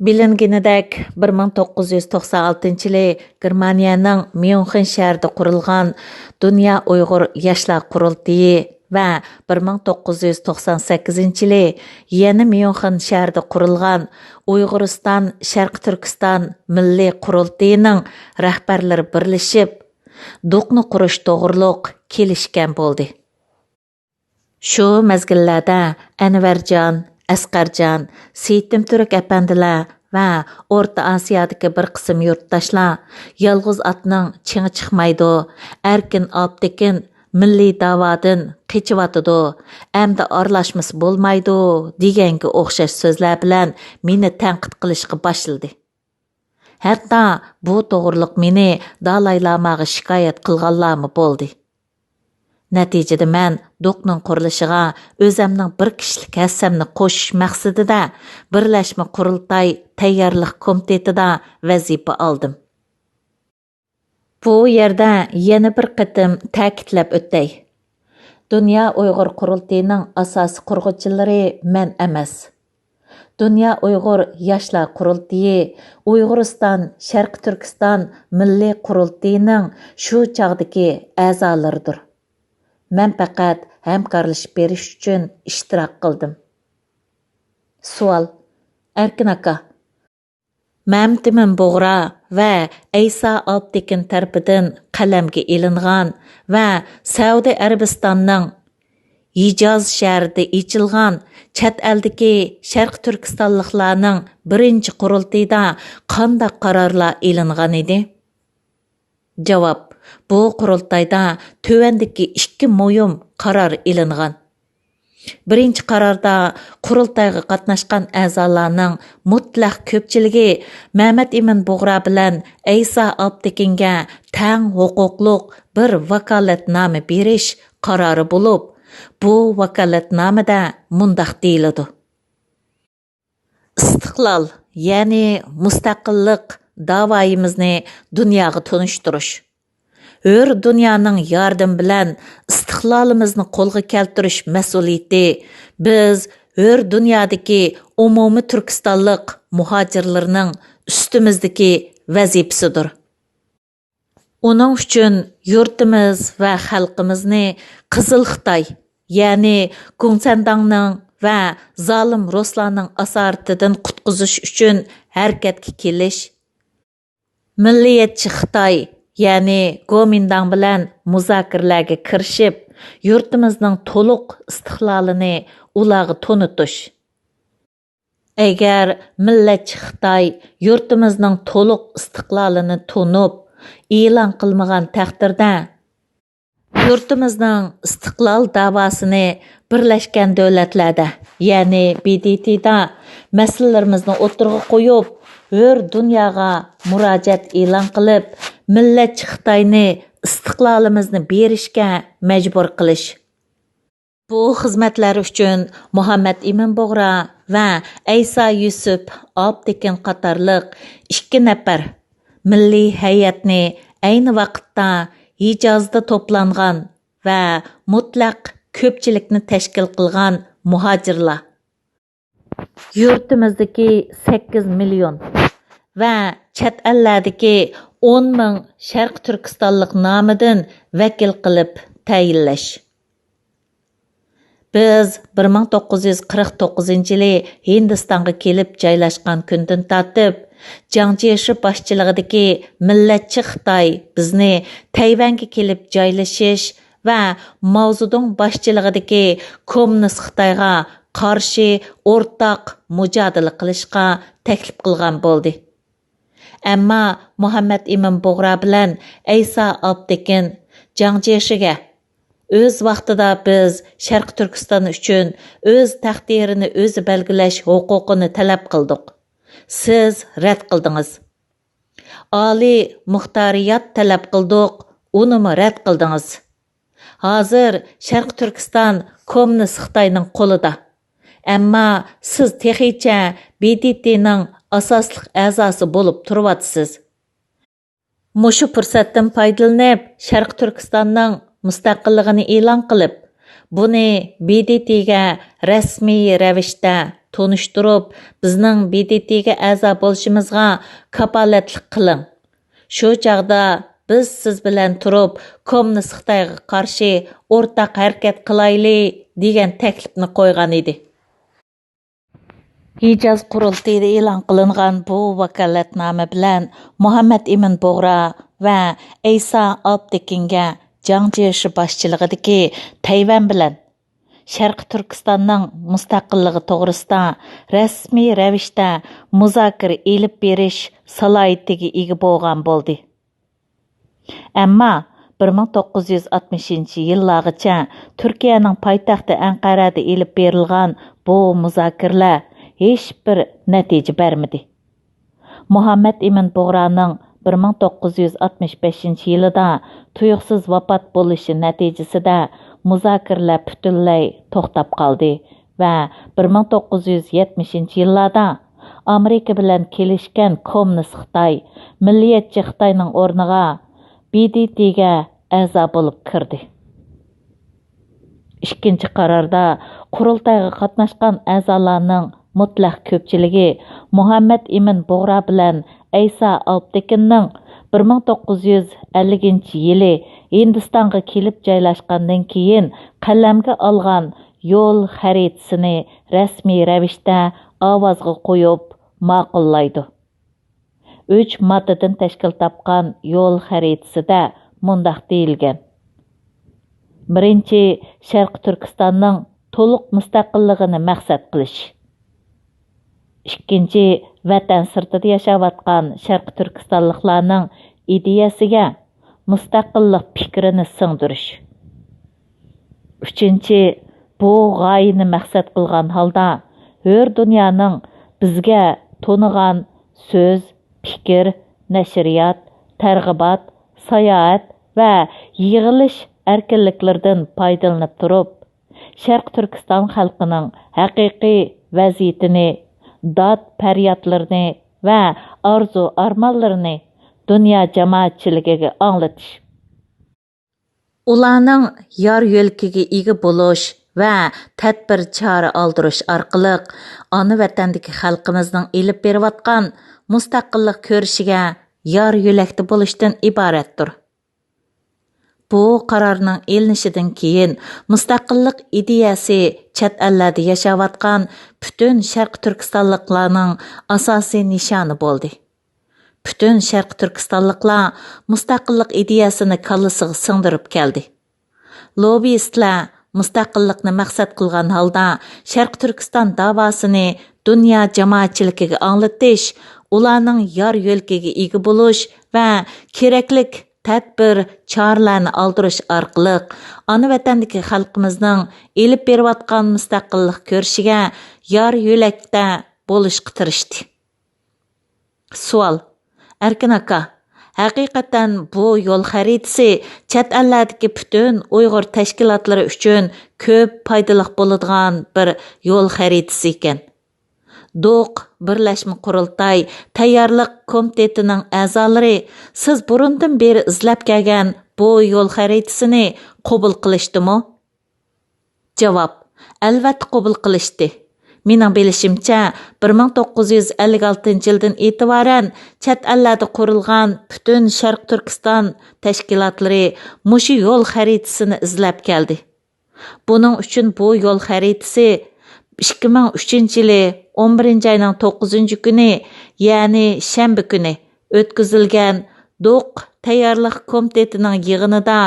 بىلىنگىنىدەك، بىر مىڭ توققۇز يۈز توقسان ئالتىنچى يىلى گېرمانىيەنىڭ ميۇنخېن شەھىرىدە قۇرۇلغان دۇنيا ئۇيغۇر ياشلار قۇرۇلتىيى ۋە بىر مىڭ توققۇز يۈز توقسان سەككىزىنچى يىلى يەنە ميۇنخېن شەھىرىدە قۇرۇلغان ئۇيغۇرىستان شەرقىي تۈركىستان مىللىي قۇرۇلتىيىنىڭ رەھبەرلىرى بىرلىشىپ، دوقنى قۇرۇش توغرۇلۇق كېلىشكەن بولدى. شۇ مەزگىللەردە ئەنۋەرجان، ئەسقەرجان، سېيىتىم تۈرك ئەپەندىلەر ۋە ئورتا ئاسىيادىكى بىر قىسىم يۇرتداشلار، يالغۇز ئاتنىڭ چېڭى چىقمايدۇ، ئەركىن ئاپتېكىن مىللىي داۋادىن قېچىۋاتىدۇ، ئەمدى ئارىلاشمىسا بولمايدۇ، دېگەنگە ئوخشاش سۆزلەر بىلەن مېنى تەنقىد قىلىشقا باشلىدى. ھەتتا بۇ توغرۇلۇق مېنى دالاي لاماغا شىكايەت قىلغانلارمۇ بولدى. نەتىجىدە مەن دوقنىڭ قۇرۇلۇشىغا ئۆزەمنىڭ بىر كىشىلىك ھەسسەمنى قوشۇش مەقسىتىدە بىرلەشمە قۇرۇلتاي تەييارلىق كومىتېتىدا ۋەزىپە ئالدىم. بۇ يەردە يەنە بىر قېتىم تەكىتلەپ ئۆتەي. دۇنيا ئۇيغۇر قۇرۇلتىيىنىڭ ئاساسىي قۇرغۇچىلىرى مەن ئەمەس. دۇنيا ئۇيغۇر ياشلار قۇرۇلتىيى ئۇيغۇرىستان شەرقىي تۈركىستان مىللىي قۇرۇلتىيىنىڭ شۇ چاغدىكى ئەزالىرىدۇر. مەن پەقەت ھەمكارلىشىپ بېرىش ئۈچۈن ئىشتىراك قىلدىم. سوئال، ئەركىن ئاكا، مەمتىمىن بۇغرا ۋە ئەيسا ئالپتېكىن تەرىپىدىن قەلەمگە ئېلىنغان ۋە سەئۇدى ئەرەبىستاننىڭ ھىجاز شەھىرىدە ئېچىلغان چەت ئەلدىكى شەرقىي تۈركىستانلىقلارنىڭ بىرىنچى قۇرۇلتىيىدا قانداق قارارلار ئېلىنغان ئىدى؟ جاۋاب، بۇ قۇرۇلتايدا تۆۋەندىكى ئىككى مۇھىم قارار ئېلىنغان. بىرىنچى قاراردا قۇرۇلتايغا قاتناشقان ئەزالارنىڭ مۇتلەق كۆپچىلىكى مەمەت ئىمىن بۇغرا بىلەن ئەيسا ئاپتېكىنگە تەڭ ھوقۇقلۇق بىر ۋاكالەتنامە بېرىش قارارى بولۇپ، بۇ ۋاكالەتنامىدە مۇنداق دېيىلىدۇ: ئىستىقلال، يەنى مۇستەقىللىق داۋايىمىزنى دۇنياغا تونۇشتۇرۇش. ھۆر دۇنيانىڭ ياردىمى بىلەن ئىستىقلالىمىزنى قولغا كەلتۈرۈش مەسئۇلىيىتى بىز ھۆر دۇنيادىكى ئومۇمىي تۈركىستانلىق مۇھاجىرلىرىنىڭ ئۈستىمىزدىكى ۋەزىپىسىدۇر. ئۇنىڭ ئۈچۈن يۇرتىمىز ۋە خەلقىمىزنى قىزىل خىتاي، يەنى گۇڭسەنداڭنىڭ ۋە زالىم رۇسلارنىڭ ئاسارىتىدىن قۇتقۇزۇش ئۈچۈن ھەرىكەتكە كېلىش، مىللىيەتچى خىتاي، يەنى گومىنداڭ بىلەن مۇزاكىرىلەرگە كىرىشىپ، يۇرتىمىزنىڭ تولۇق ئىستىقلالىنى ئۇلارغا تونۇتۇش. ئەگەر مىللەتچى خىتاي يۇرتىمىزنىڭ تولۇق ئىستىقلالىنى تونۇپ، ئېلان قىلمىغان تەقدىردە، يۇرتىمىزنىڭ ئىستىقلال داۋاسىنى بىرلەشكەن دۆلەتلەردە، يەنى ب د ت دا مەسىلىلىرىمىزنى ئوتتۇرىغا قويۇپ، ھۆر دۇنياغا مۇراجىئەت ئېلان قىلىپ، مىللەتچى خىتاينى ئىستىقلالىمىزنى بېرىشكە مەجبۇر قىلىش. بۇ خىزمەتلەر ئۈچۈن مۇھەممەد ئىمىن بۇغرا ۋە ئەيسا يۈسۈپ ئاپتېكىن قاتارلىق ئىككى نەپەر مىللىي ھەيئەتنى ئەينى ۋاقىتتا ھىجازدا توپلانغان ۋە مۇتلەق كۆپچىلىكنى تەشكىل قىلغان مۇھاجىرلار، يۇرتىمىزدىكى سەككىز مىليون ۋە چەت ئەللەردىكى ئون مىڭ شەرقىي تۈركىستانلىق نامىدىن ۋەكىل قىلىپ تەيىنلەش. بىز بىر مىڭ توققۇز يۈز قىرىق توققۇزىنچى يىلى ھىندىستانغا كېلىپ جايلاشقان كۈندىن تارتىپ، جاڭ جيېشى باشچىلىقىدىكى مىللەتچى خىتاي بىزنى تەيۋەنگە كېلىپ جايلىشىش ۋە ماۋزېدۇڭ باشچىلىقىدىكى كوممۇنىست خىتايغا قارشى ئورتاق مۇجادىلە قىلىشقا تەكلىپ قىلغان بولدى. ئەمما مۇھەممەد ئىمىن بۇغرا بىلەن ئەيسا ئاپتېكىن جاڭ جيېشىگە، ئۆز ۋاقتىدا بىز شەرقىي تۈركىستان ئۈچۈن ئۆز تەقدىرىنى ئۆزى بەلگىلەش ھوقۇقىنى تەلەپ قىلدۇق. سىز رەت قىلدىڭىز. ئالىي مۇختارىيەت تەلەپ قىلدۇق، ئۇنىمۇ رەت قىلدىڭىز. ھازىر شەرقىي تۈركىستان كوممۇنىست خىتاينىڭ قولىدا. ئەمما سىز تېخىچە ب د ت نىڭ ئاساسلىق ئەزاسى بولۇپ تۇرۇۋاتىسىز. مۇشۇ پۇرسەتتىن پايدىلىنىپ، شەرقىي تۈركىستاننىڭ مۇستەقىللىقىنى ئېلان قىلىپ، بۇنى ب د ت گە رەسمىي رەۋىشتە تونۇشتۇرۇپ، بىزنىڭ ب د ت گە ئەزا بولۇشىمىزغا كاپالەتلىك قىلىڭ. شۇ چاغدا بىز سىز بىلەن تۇرۇپ، كوممۇنىست خىتايغا قارشى ئورتاق ھەرىكەت قىلايلى، دېگەن تەكلىپنى قويغان ئىدى. ھىجاز قۇرۇلتىيىدا ئېلان قىلىنغان بۇ ۋاكالەتنامە بىلەن مۇھەممەد ئىمىن بۇغرا ۋە ئەيسا ئاپتېكىنگە جاڭ جيېشى باشچىلىقىدىكى تەيۋەن بىلەن شەرقىي تۈركىستاننىڭ مۇستەقىللىقى توغرىسىدا رەسمىي رەۋىشتە مۇزاكىرە ئېلىپ بېرىش سالاھىيىتىگە ئىگە بولغان بولدى. ئەمما بىر مىڭ توققۇز يۈز ئاتمىشىنچى يىللارغىچە تۈركىيەنىڭ پايتەختى ئەنقەرەدە ئېلىپ بېرىلغان بۇ مۇزاكىرىلەر ھېچبىر نەتىجە بەرمىدى. مۇھەممەد ئىمىن بۇغرانىڭ بىر مىڭ توققۇز يۈز ئاتمىش بەشىنچى يىلىدا تۇيۇقسىز ۋاپات بولۇشى نەتىجىسىدە مۇزاكىرىلەر پۈتۈنلەي توختاپ قالدى ۋە بىر مىڭ توققۇز يۈز يەتمىشىنچى يىللاردا ئامېرىكا بىلەن كېلىشكەن كوممۇنىست خىتاي، مىللىيەتچى خىتاينىڭ ئورنىغا ب د ت گە ئەزا بولۇپ كىردى. ئىككىنچى قاراردا قۇرۇلتايغا قاتناشقان ئەزالارنىڭ مۇتلەق كۆپچىلىكى مۇھەممەد ئىمىن بۇغرا بىلەن ئەيسا ئالپتېكىننىڭ بىر مىڭ توققۇز يۈز ئەللىكىنچى يىلى ھىندىستانغا كېلىپ جايلاشقاندىن كېيىن قەلەمگە ئالغان يول خەرىتىسىنى رەسمىي رەۋىشتە ئاۋازغا قويۇپ ماقۇللايدۇ. ئۈچ ماددىدىن تەشكىل تاپقان يول خەرىتىسىدە مۇنداق دېيىلگەن: بىرىنچى، شەرقىي تۈركىستاننىڭ تولۇق مۇستەقىللىقىنى مەقسەت قىلىش. ئىككىنچى، ۋەتەن سىرتىدا ياشاۋاتقان شەرقىي تۈركىستانلىقلارنىڭ ئىدىيەسىگە مۇستەقىللىق پىكرىنى سىڭدۈرۈش. ئۈچىنچى، بۇ غايىنى مەقسەت قىلغان ھالدا ھۆر دۇنيانىڭ بىزگە تونۇغان سۆز، پىكىر، نەشرىيات، تەرغىبات، ساياھەت ۋە يىغىلىش ئەركىنلىكلىرىدىن پايدىلىنىپ تۇرۇپ، شەرقىي تۈركىستان خەلقىنىڭ ھەقىقىي ۋەزىيىتىنى، داد-پەريادلىرىنى ۋە ئارزۇ-ئارمانلىرىنى دۇنيا جامائەتچىلىكىگە ئاڭلىتىش. ئۇلارنىڭ يار يۆلىكىگە ئىگە بولۇش ۋە تەدبىر چارە ئالدۇرۇش ئارقىلىق ئانا ۋەتەندىكى خەلقىمىزنىڭ ئېلىپ بېرىۋاتقان مۇستەقىللىق كۈرىشىگە يار يۆلەكتە بولۇشتىن ئىبارەتتۇر. بۇ قارارنىڭ ئېلىنىشىدىن كېيىن، مۇستەقىللىق ئىدىيەسى چەت ئەللەردە ياشاۋاتقان پۈتۈن شەرقىي تۈركىستانلىقلارنىڭ ئاساسىي نىشانى بولدى. پۈتۈن شەرقىي تۈركىستانلىقلار مۇستەقىللىق ئىدىيەسىنى كاللىسىغا سىڭدۈرۈپ كەلدى. لوببىستلار مۇستەقىللىقنى مەقسەت قىلغان ھالدا شەرقىي تۈركىستان داۋاسىنى دۇنيا جامائەتچىلىكىگە ئاڭلىتىش، ئۇلارنىڭ يار يۆلىكىگە ئىگە بولۇش ۋە كېرەكلىك تەدبىر، چارىلەرنى ئالدۇرۇش ئارقىلىق ئانا ۋەتەندىكى خەلقىمىزنىڭ ئېلىپ بېرىۋاتقان مۇستەقىللىق كۈرىشىگە يار يۆلەكتە بولۇشقا تىرىشتى. سوئال: ئەركىن ئاكا، ھەقىقەتەن بۇ يول خەرىتىسى چەت ئەللەردىكى پۈتۈن ئۇيغۇر تەشكىلاتلىرى ئۈچۈن كۆپ پايدىلىق بولىدىغان بىر يول خەرىتىسى ئىكەن. دوق بىرلەشمە قۇرۇلتاي تەييارلىق كومىتېتىنىڭ ئەزالىرى سىز بۇرۇندىن بېرى ئىزدەپ كەلگەن بۇ يول خەرىتىسىنى قوبۇل قىلىشتىمۇ؟ جاۋاب: ئەلۋەتتە قوبۇل قىلىشتى. مېنىڭ بىلىشىمچە، بىر مىڭ توققۇز يۈز ئەللىك ئالتىنچى يىلدىن ئېتىبارەن چەت ئەللەردە قۇرۇلغان پۈتۈن شەرقىي تۈركىستان تەشكىلاتلىرى مۇشۇ يول خەرىتىسىنى ئىزدەپ كەلدى. بۇنىڭ ئۈچۈن بۇ يول خەرىتىسى ئىككى مىڭ ئۈچىنچى يىلى ئون بىرىنچى ئاينىڭ توققۇزىنچى كۈنى، يەنى شەنبە كۈنى ئۆتكۈزۈلگەن دوق تەييارلىق كومىتېتىنىڭ يىغىنىدا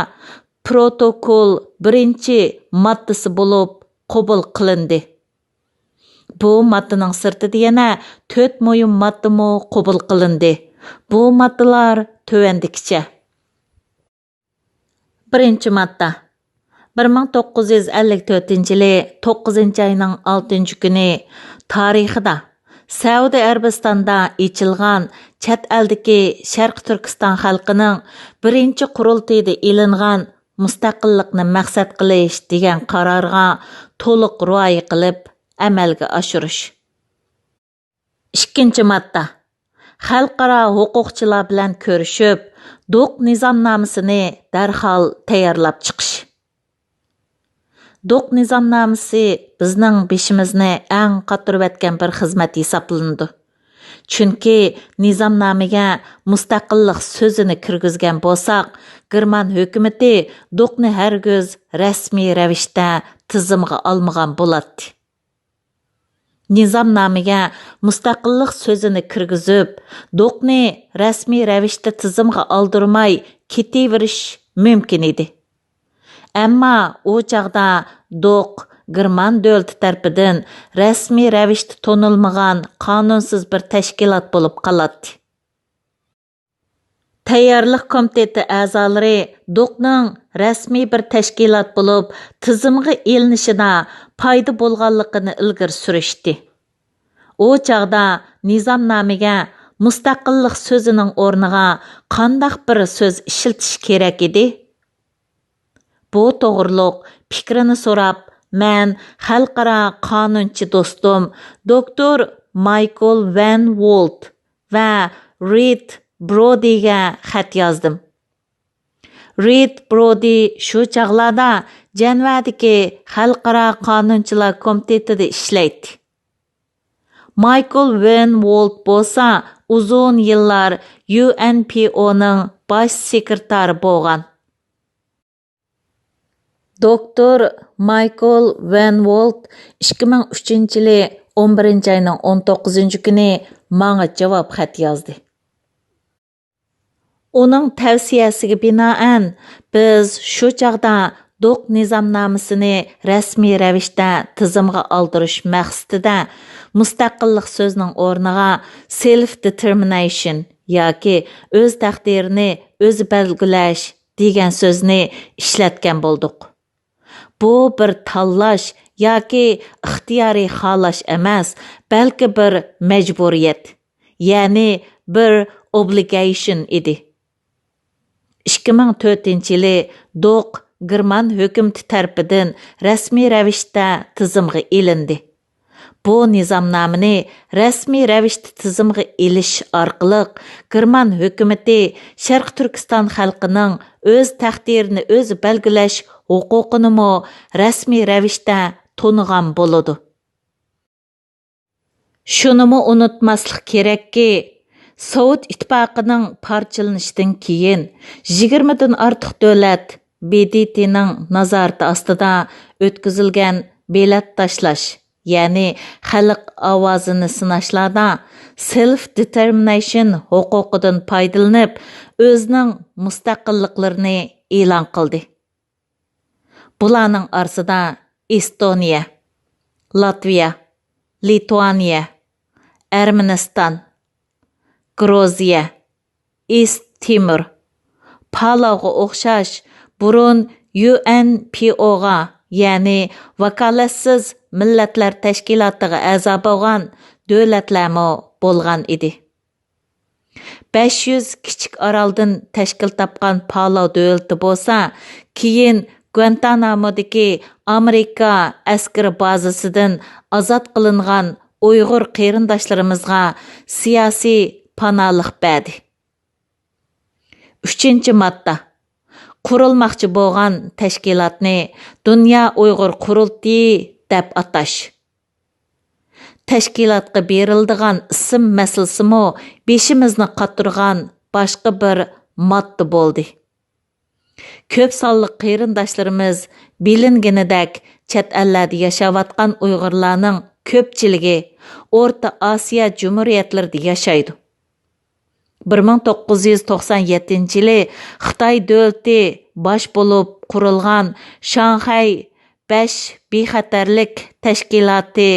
پروتوكول بىرىنچى ماددىسى بولۇپ قوبۇل قىلىندى. بۇ ماددىنىڭ سىرتىدا يەنە تۆت مۇھىم ماددىمۇ قوبۇل قىلىندى. بۇ ماددىلار تۆۋەندىكىچە. بىرىنچى ماددا. بىر مىڭ توققۇز يۈز ئەللىك تۆتىنچى يىلى توققۇزىنچى ئاينىڭ ئالتىنچى كۈنى تارىخىدا سەئۇدى ئەرەبىستاندا ئېچىلغان چەت ئەلدىكى شەرقىي تۈركىستان خەلقىنىڭ بىرىنچى قۇرۇلتىيىدا ئېلىنغان مۇستەقىللىقنى مەقسەت قىلىش دېگەن قارارغا تولۇق رىئايە قىلىپ ئەمەلگە ئاشۇرۇش. ئىككىنچى ماددا. خەلقئارا ھوقۇقچىلار بىلەن كۆرۈشۈپ، دوق نىزامنامىسىنى دەرھال تەييارلاپ چىقىش. دوق نىزامنامىسى بىزنىڭ بېشىمىزنى ئەڭ قاتۇرۇۋەتكەن بىر خىزمەت ھېسابلىنىدۇ. چۈنكى نىزامنامىگە مۇستەقىللىق سۆزىنى كىرگۈزگەن بولساق، گېرمان ھۆكۈمىتى دوقنى ھەرگىز رەسمىي رەۋىشتە تىزىمغا ئالمىغان بولاتتى. نىزامنامىگە مۇستەقىللىق سۆزىنى كىرگۈزۈپ، دوقنى رەسمىي رەۋىشتە تىزىمغا ئالدۇرماي كېتىۋېرىش مۇمكىن ئىدى. ئەمما ئۇ چاغدا دوق گېرمان دۆلىتى تەرىپىدىن رەسمىي رەۋىشتە تونۇلمىغان قانۇنسىز بىر تەشكىلات بولۇپ قالاتتى. تەييارلىق كومىتېتى ئەزالىرى دوقنىڭ رەسمىي بىر تەشكىلات بولۇپ تىزىمغا ئېلىنىشىدا پايدا بولغانلىقىنى ئىلگىرى سۈرۈشتى. ئۇ چاغدا نىزامنامىگە مۇستەقىللىق سۆزىنىڭ ئورنىغا قانداق بىر سۆز ئىشلىتىش كېرەك ئىدى؟ بۇ توغرۇلۇق پىكرىنى سوراپ، مەن خەلقئارا قانۇنچى دوستۇم دوكتور مايكل ۋەن ۋولت ۋە رىد برودىگە خەت يازدىم. رىد برودى شۇ چاغلاردا جەنۋەدىكى خەلقئارا قانۇنچىلار كومىتېتىدا ئىشلەيتتى. مايكل ۋېن ۋولت بولسا ئۇزۇن يىللار يۇ ئېن پى ئونىڭ باش سېكرېتارى بولغان. دوكتور مايكل ۋېن ۋولت ئىككى مىڭ ئۈچىنچى يىلى ئون بىرىنچى ئاينىڭ ئون توققۇزىنچى كۈنى ماڭا جاۋاب خەت يازدى. ئۇنىڭ تەۋسىيەسىگە بىنائەن، بىز شۇ چاغدا دوق نىزامنامىسىنى رەسمىي رەۋىشتە تىزىمغا ئالدۇرۇش مەقسىتىدە مۇستەقىللىق سۆزىنىڭ ئورنىغا سېلف دېتېرمىنەيشن ياكى ئۆز تەقدىرىنى ئۆزى بەلگىلەش دېگەن سۆزنى ئىشلەتكەن بولدۇق. بۇ بىر تاللاش ياكى ئىختىيارىي خالاش ئەمەس، بەلكى بىر مەجبۇرىيەت، يەنى بىر ئوبلىگەيشن ئىدى. ئىككى مىڭ تۆتىنچى يىلى دوق گېرمان ھۆكۈمىتى تەرىپىدىن رەسمىي رەۋىشتە تىزىمغا ئېلىندى. بۇ نىزامنامىنى رەسمىي رەۋىشتە تىزىمغا ئېلىش ئارقىلىق، گېرمان ھۆكۈمىتى شەرقىي تۈركىستان خەلقىنىڭ ئۆز تەقدىرىنى ئۆزى بەلگىلەش ھوقۇقىنىمۇ رەسمىي رەۋىشتە تونۇغان بولىدۇ. شۇنىمۇ ئۇنتۇماسلىق كېرەككى، سوۋېت ئىتتىپاقىنىڭ پارچىلىنىشىدىن كېيىن، يىگىرمىدىن ئارتۇق دۆلەت ب د ت نىڭ نازارىتى ئاستىدا ئۆتكۈزۈلگەن بېلەت تاشلاش، يەنى خەلق ئاۋازىنى سىناشلاردا سېلف دېتېرمىنەيشن ھوقۇقىدىن پايدىلىنىپ، ئۆزىنىڭ مۇستەقىللىقلىرىنى ئېلان قىلدى. بۇلارنىڭ ئارىسىدا ئېستونىيە، لاتۋىيە، لىتۋانىيە، ئەرمىنىستان، گرۇزىيە، ئىست تىمور، پالاۋغا ئوخشاش بۇرۇن يۇ ئېن پى ئوغا، يەنى ۋاكالەتسىز مىللەتلەر تەشكىلاتىغا ئەزا بولغان دۆلەتلەرمۇ بولغان ئىدى. بەش يۈز كىچىك ئارالدىن تەشكىل تاپقان پالاۋ دۆلىتى بولسا، كېيىن گۇەنتانامودىكى ئامېرىكا ئەسكىرى بازىسىدىن ئازاد قىلىنغان ئۇيغۇر قېرىنداشلىرىمىزغا سىياسىي پاناھلىق بەردى. ئۈچىنچى ماددا. قۇرۇلماقچى بولغان تەشكىلاتنى دۇنيا ئۇيغۇر قۇرۇلتىيى دەپ ئاتاش. تەشكىلاتقا بېرىلىدىغان ئىسىم مەسىلىسىمۇ بېشىمىزنى قاتۇرغان باشقا بىر ماددا بولدى. كۆپ سانلىق قېرىنداشلىرىمىز بىلىنگىنىدەك چەت ئەللەردە ياشاۋاتقان ئۇيغۇرلارنىڭ كۆپچىلىكى ئورتا ئاسىيا جۇمھۇرىيەتلىرىدە ياشايدۇ. بىر مىڭ توققۇز يۈز توقسان يەتتىنچى يىلى خىتاي دۆلىتى باش بولۇپ قۇرۇلغان شاڭخەي بەش بىخەتەرلىك تەشكىلاتى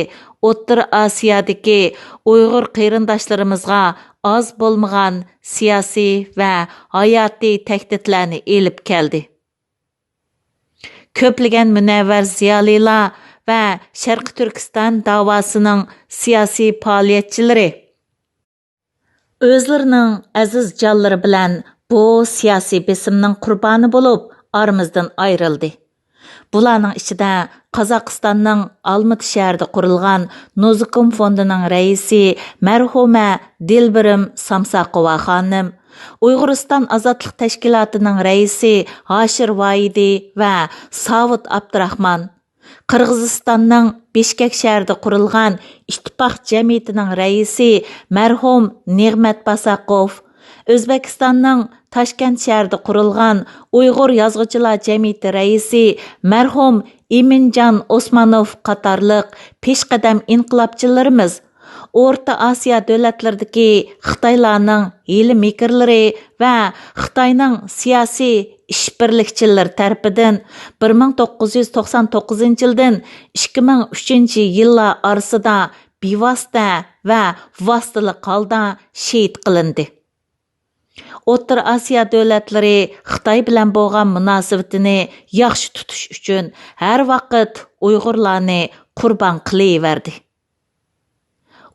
ئوتتۇرا ئاسىيادىكى ئۇيغۇر قېرىنداشلىرىمىزغا ئاز بولمىغان سىياسىي ۋە ھاياتىي تەھدىتلەرنى ئېلىپ كەلدى. كۆپلىگەن مۇنەۋۋەر زىيالىيلار ۋە شەرقىي تۈركىستان داۋاسىنىڭ سىياسىي پائالىيەتچىلىرى ئۆزلىرىنىڭ ئەزىز جانلىرى بىلەن بۇ سىياسىي بېسىمنىڭ قۇربانى بولۇپ، ئارىمىزدىن ئايرىلدى. بۇلارنىڭ ئىچىدە قازاقىستاننىڭ ئالمىتى شەھىرىدە قۇرۇلغان نۇزۇكۇم فوندىنىڭ رەئىسى مەرھۇمە دىلبىرىم سامساقوۋا خانىم، ئۇيغۇرىستان ئازادلىق تەشكىلاتىنىڭ رەئىسى ھاشىر ۋاھىدى ۋە ساۋۇت ئابدۇراخمان، قىرغىزىستاننىڭ بىشكەك شەھىرىدە قۇرۇلغان ئىتتىپاق جەمئىيىتىنىڭ رەئىسى مەرھۇم نېغمەت باساقوف، ئۆزبېكىستاننىڭ تاشكەنت شەھىرىدە قۇرۇلغان ئۇيغۇر يازغۇچىلار جەمئىيىتى رەئىسى مەرھۇم ئىمىنجان ئوسمانوف قاتارلىق پېشقەدەم ئىنقىلابچىلىرىمىز ئورتا ئاسىيا دۆلەتلىرىدىكى خىتايلارنىڭ ھىيلە-مىكىرلىرى ۋە خىتاينىڭ سىياسىي ئىشبىرلىكچىلىرى تەرىپىدىن بىر مىڭ توققۇز يۈز توقسان توققۇزىنچى يىلدىن ئىككى مىڭ ئۈچىنچى يىللار ئارىسىدا بىۋاسىتە ۋە ۋاسىتىلىق ھالدا شېھىت قىلىندى. ئوتتۇرا ئاسىيا دۆلەتلىرى خىتاي بىلەن بولغان مۇناسىۋىتىنى ياخشى تۇتۇش ئۈچۈن ھەر ۋاقىت ئۇيغۇرلارنى قۇربان قىلىۋەردى.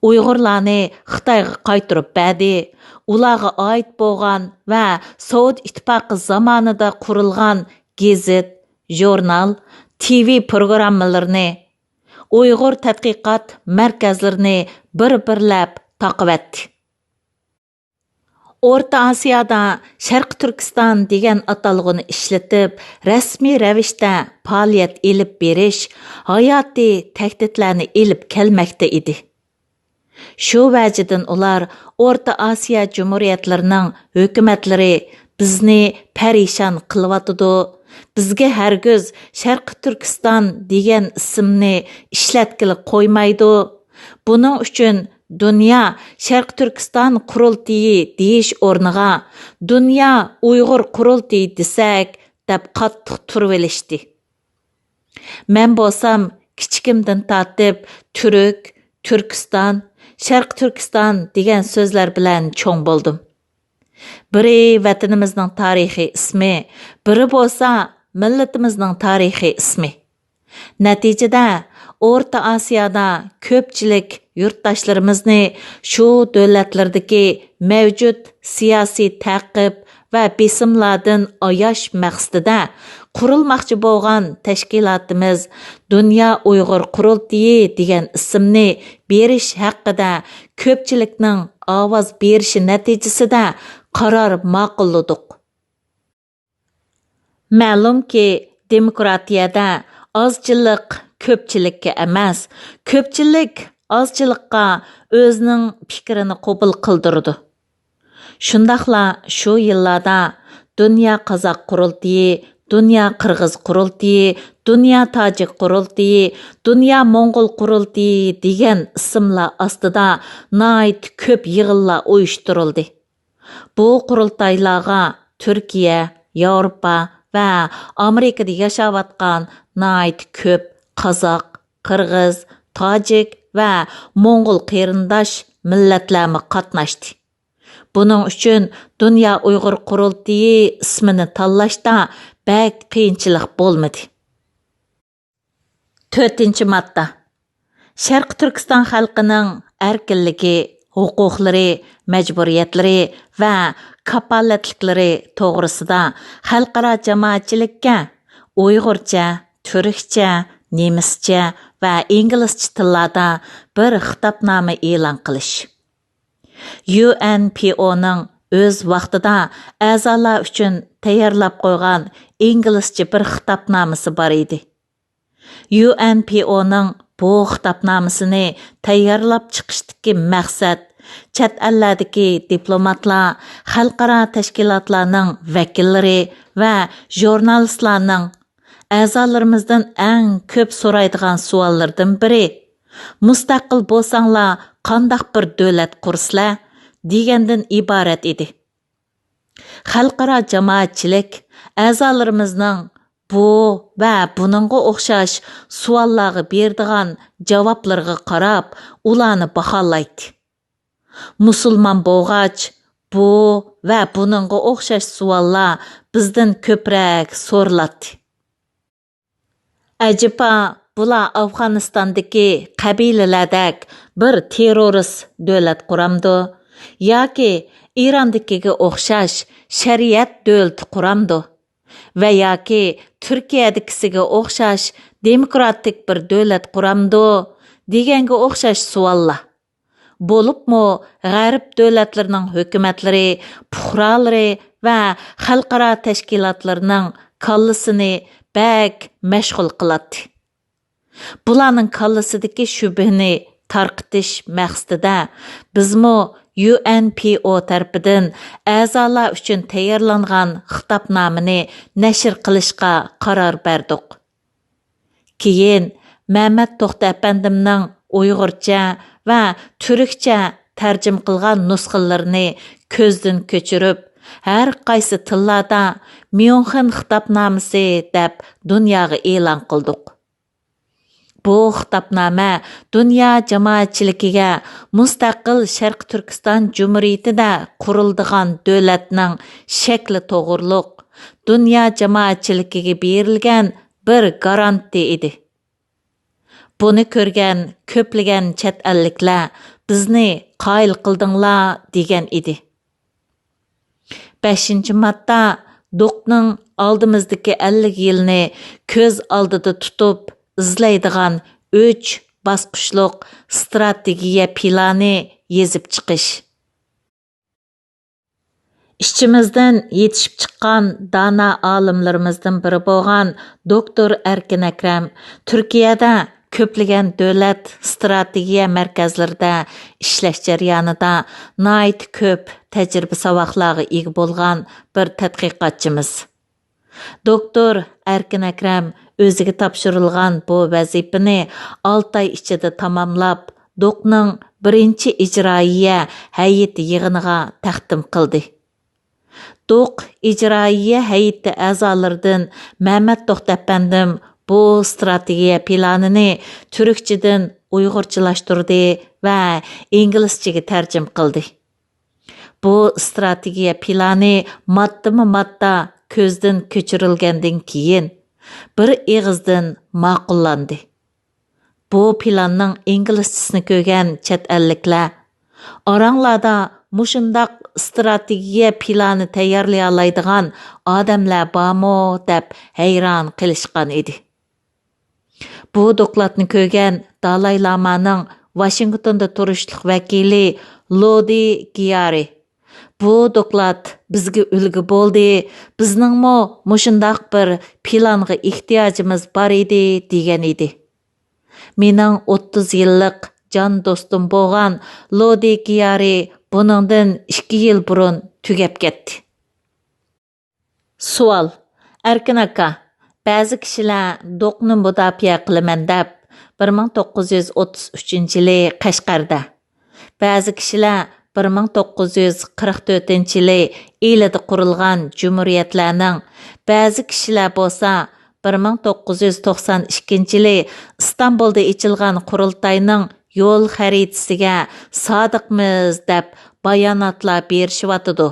ئۇيغۇرلارنى خىتايغا قايتۇرۇپ بەردى. ئۇلارغا ئائىت بولغان ۋە سوۋېت ئىتتىپاقى زامانىدا قۇرۇلغان گېزىت، ژۇرنال، تىۋى پروگراممىلىرىنى، ئۇيغۇر تەتقىقات مەركەزلىرىنى بىر-بىرلەپ تاقىۋەتتى. ئورتا ئاسىيادا شەرقىي تۈركىستان دېگەن ئاتالغۇنى ئىشلىتىپ، رەسمىي رەۋىشتە پائالىيەت ئېلىپ بېرىش ھاياتىي تەھدىتلەرنى ئېلىپ كەلمەكتە ئىدى. شۇ ۋەجىدىن ئۇلار ئورتا ئاسىيا جۇمھۇرىيەتلىرىنىڭ ھۆكۈمەتلىرى بىزنى پەرىشان قىلىۋاتىدۇ، بىزگە ھەرگىز شەرقىي تۈركىستان دېگەن ئىسىمنى ئىشلەتكىلى قويمايدۇ، بۇنىڭ ئۈچۈن دۇنيا شەرقىي تۈركىستان قۇرۇلتىيى دېيىش ئورنىغا دۇنيا ئۇيغۇر قۇرۇلتىيى دېسەك، دەپ قاتتىق تۇرۇۋېلىشتى. مەن بولسام كىچىكىمدىن تارتىپ تۈرك، تۈركىستان، شەرقىي تۈركىستان دېگەن سۆزلەر بىلەن چوڭ بولدۇم. بىرى ۋەتىنىمىزنىڭ تارىخىي ئىسمى، بىرى بولسا مىللىتىمىزنىڭ تارىخىي ئىسمى. نەتىجىدە، ئورتا ئاسىيادا كۆپچىلىك يۇرتداشلىرىمىزنى شۇ دۆلەتلەردىكى مەۋجۇت سىياسىي تەقىب ۋە بېسىملاردىن ئاياش مەقسىتىدە قۇرۇلماقچى بولغان تەشكىلاتىمىز دۇنيا ئۇيغۇر قۇرۇلتىيى دېگەن ئىسىمنى بېرىش ھەققىدە كۆپچىلىكنىڭ ئاۋاز بېرىشى نەتىجىسىدە قارار ماقۇللىدۇق. مەلۇمكى، دېموكراتىيەدە ئازچىلىق كۆپچىلىككە ئەمەس، كۆپچىلىك ئازچىلىققا ئۆزىنىڭ پىكرىنى قوبۇل قىلدۇرىدۇ. شۇنداقلا شۇ يىللاردا دۇنيا قازاق قۇرۇلتىيى، دۇنيا قىرغىز قۇرۇلتىيى، دۇنيا تاجىك قۇرۇلتىيى، دۇنيا موڭغۇل قۇرۇلتىيى دېگەن ئىسىملار ئاستىدا ناھايىتى كۆپ يىغىنلار ئۇيۇشتۇرۇلدى. بۇ قۇرۇلتايلارغا تۈركىيە، ياۋروپا ۋە ئامېرىكىدا ياشاۋاتقان ناھايىتى كۆپ قازاق، قىرغىز، تاجىك ۋە موڭغۇل قېرىنداش مىللەتلەرمۇ قاتناشتى. بۇنىڭ ئۈچۈن دۇنيا ئۇيغۇر قۇرۇلتىيى ئىسمىنى تاللاشتا بەك قىيىنچىلىق بولمىدى. تۆتىنچى ماددا. شەرقىي تۈركىستان خەلقىنىڭ ئەركىنلىكى، ھوقۇقلىرى، مەجبۇرىيەتلىرى ۋە كاپالەتلىكلىرى توغرىسىدا خەلقئارا جامائەتچىلىككە ئۇيغۇرچە، تۈركچە، نېمىسچە ۋە ئىنگلىزچە تىللاردا بىر خىتابنامە ئېلان قىلىش. يۇ ئېن پى ئونىڭ ئۆز ۋاقتىدا ئەزالار ئۈچۈن تەييارلاپ قويغان ئىنگلىزچە بىر خىتابنامىسى بار ئىدى. يۇ ئېن پى ئونىڭ بۇ خىتابنامىسىنى تەييارلاپ چىقىشتىكى مەقسەت، چەت ئەللەردىكى دىپلوماتلار، خەلقئارا تەشكىلاتلارنىڭ ۋەكىللىرى ۋە ژۇرنالىستلارنىڭ ئەزالىرىمىزدىن ئەڭ كۆپ سورايدىغان سوئاللىرىدىن بىرى، «مۇستەقىل بولساڭلار قانداق بىر دۆلەت قۇرىسىلەر؟» دېگەندىن ئىبارەت ئىدى. خەلقئارا جامائەتچىلىك ئەزالىرىمىزنىڭ بۇ ۋە بۇنىڭغا ئوخشاش سوئاللارغا بېرىدىغان جاۋابلىرىغا قاراپ، ئۇلارنى باھالايتتى. مۇسۇلمان بولغاچ، بۇ ۋە بۇنىڭغا ئوخشاش سوئاللار بىزدىن كۆپرەك سورىلاتتى. ئەجەبا، بۇلار ئافغانىستاندىكى قەبىلىلەردەك بىر تېررورىست دۆلەت قۇرامدۇ؟ ياكى ئىراندىكىگە ئوخشاش شەرىئەت دۆلىتى قۇرامدۇ؟ ۋە ياكى تۈركىيەدىكىسىگە ئوخشاش دېموكراتىك بىر دۆلەت قۇرامدۇ؟ دېگەنگە ئوخشاش سوئاللار. بولۇپمۇ غەرب دۆلەتلىرىنىڭ ھۆكۈمەتلىرى، پۇقرالىرى ۋە خەلقئارا تەشكىلاتلىرىنىڭ كاللىسىنى بەك مەشغۇل قىلاتتى. بۇلارنىڭ كاللىسىدىكى شۈبھىنى تارقىتىش مەقسىتىدە، بىزمۇ يۇ ئېن پى ئو تەرىپىدىن ئەزالار ئۈچۈن تەييارلانغان خىتابنامىنى نەشر قىلىشقا قارار بەردۇق. كېيىن مەمەت توختى ئەپەندىمنىڭ ئۇيغۇرچە ۋە تۈركچە تەرجىمە قىلغان نۇسخىلىرىنى كۆزدىن كۆچۈرۈپ، ھەر قايسى تىللاردا ميۇنخېن خىتابنامىسى دەپ دۇنياغا ئېلان قىلدۇق. بۇ خىتابنامە دۇنيا جامائەتچىلىكىگە مۇستەقىل شەرقىي تۈركىستان جۇمھۇرىيىتىدە قۇرۇلىدىغان دۆلەتنىڭ شەكلى توغرۇلۇق دۇنيا جامائەتچىلىكىگە بېرىلگەن بىر گارانتىيە ئىدى. بۇنى كۆرگەن كۆپلىگەن چەت ئەللىكلەر، «بىزنى قايىل قىلدىڭلار» دېگەن ئىدى. بەشىنچى ماددا، دوقنىڭ ئالدىمىزدىكى ئەللىك يىلنى كۆز ئالدىدا تۇتۇپ ئىزدەيدىغان ئۈچ باسقۇچلۇق ستراتېگىيە پىلانى يېزىپ چىقىش. ئىچىمىزدىن يېتىشىپ چىققان دانا ئالىملىرىمىزدىن بىرى بولغان دوكتور ئەركىن ئەكرەم تۈركىيەدە كۆپلىگەن دۆلەت ستراتېگىيە مەركەزلىرىدە ئىشلەش جەريانىدا ناھايىتى كۆپ تەجرىبە ساۋاقلارغا ئىگە بولغان بىر تەتقىقاتچىمىز. دوكتور ئەركىن ئەكرەم ئۆزىگە تاپشۇرۇلغان بۇ ۋەزىپىنى ئالتە ئاي ئىچىدە تاماملاپ، دوقنىڭ بىرىنچى ئىجرائىيە ھەيئىتى يىغىنىغا تەقدىم قىلدى. دوق ئىجرائىيە ھەيئىتى ئەزالىرىدىن مەمەت توختى ئەپەندىم بۇ ئىستراتېگىيە پىلانىنى تۈركچىدىن ئۇيغۇرچىلاشتۇردى ۋە ئىنگلىزچىگە تەرجىمە قىلدى. بۇ ئىستراتېگىيە پىلانى ماددىمۇ ماددا كۆزدىن كۆچۈرۈلگەندىن كېيىن، بىر ئېغىزدىن ماقۇللاندى. بۇ پىلاننىڭ ئىنگلىزچىسىنى كۆرگەن چەت ئەللىكلەر، ئاراڭلاردا مۇشۇنداق ئىستراتېگىيە پىلانى تەييارلىيالايدىغان ئادەملەر بارمۇ دەپ ھەيران قېلىشقان ئىدى. بۇ دوكلاتنى كۆرگەن دالاي لامانىڭ ۋاشىنگتوندا تۇرۇشلۇق ۋەكىلى لودى گىيارى، «بۇ دوكلات بىزگە ئۈلگە بولدى، بىزنىڭمۇ مۇشۇنداق بىر پىلانغا ئېھتىياجىمىز بار ئىدى» دېگەن ئىدى. مېنىڭ ئوتتۇز يىللىق جان دوستۇم بولغان لودى گىيارى بۇنىڭدىن ئىككى يىل بۇرۇن تۈگەپ كەتتى. سوئال: ئەركىن ئاكا، بەزى كىشىلەر دوقنى مۇداپىئە قىلىمەن دەپ، بىر مىڭ توققۇز يۈز ئوتتۇز ئۈچىنچى يىلى قەشقەردە، بەزى كىشىلەر بىر مىڭ توققۇز يۈز قىرىق تۆتىنچى يىلى ئىلىدا قۇرۇلغان جۇمھۇرىيەتلەرنىڭ، بەزى كىشىلەر بولسا بىر مىڭ توققۇز يۈز توقسان ئىككىنچى يىلى ئىستانبۇلدا ئېچىلغان قۇرۇلتاينىڭ يول خەرىتىسىگە سادىقمىز دەپ باياناتلار بېرىشىۋاتىدۇ.